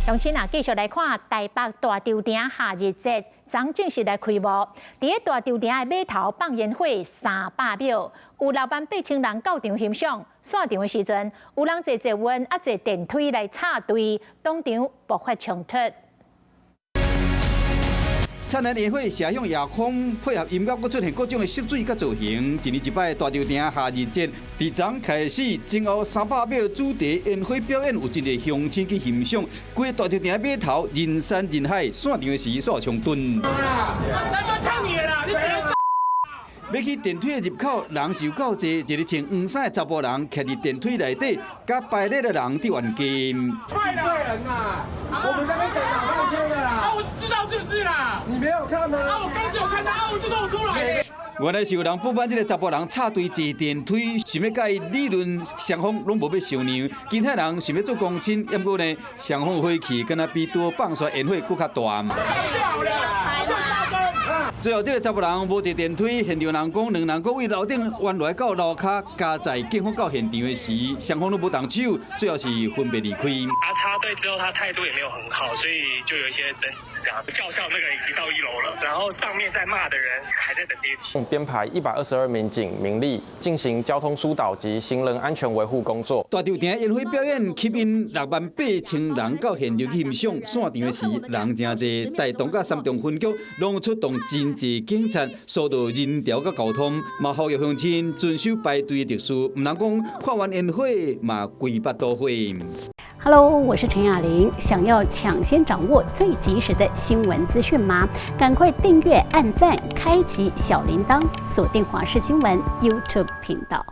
鄉親啊，繼續來看台北大稻埕夏日節，昨正式來開幕。佇咧大稻埕的碼頭放煙火300秒，有6萬8千人到場欣賞。散場的時陣，有人坐捷運啊坐電梯來插隊，當場爆發衝突。燦爛煙火射向夜空，配合音樂，閣出現各種的色水佮造型。一年一擺大稻埕夏日節，佇昨開始，前後300秒主題煙火表演，有真濟鄉親去欣賞。規个大稻埕碼頭人山人海，散場的時煞衝突。那你欲去電梯的入口，人是有夠濟，一个穿黃衫的查埔人徛佇電梯內底，佮排列的人佇冤家。幾歲人啊？我們在那邊等老半天的啦。啊，我知道是不是啦？你沒有看嗎？啊，我剛才有看到，啊，我就說我出來。原來是有人不滿這个查埔人插隊坐電梯，想欲佮伊理論，雙方攏無欲相讓。其他人想欲做公親，毋過呢，雙方火氣敢若比拄放煞煙火閣較大。最後，這个查埔人無坐電梯，現場人講，兩人閣為樓頂冤來到樓跤，加載警方到現場的時，雙方攏無動手，最後是分別離開。啊，插隊之後，他態度也沒有很好，所以就有一些爭執，這樣叫囂那個已經到一樓了，然後上面在罵的人還在等電梯。編排122名警民力進行交通疏導及行人安全維護工作。大稻埕煙火表演吸引6萬8千人到現場去欣賞，散場的時人誠濟，台東佮三重分局攏出動真濟警察疏導人潮佮交通，嘛呼籲鄉親遵守排隊的秩序，毋通講看完煙火嘛規腹肚火。 Hello，我是陳雅玲。想要搶先掌握最及時的新聞資訊嗎？趕快訂閱、按讚、開啟小鈴鐺，鎖定華視新聞 YouTube 頻道。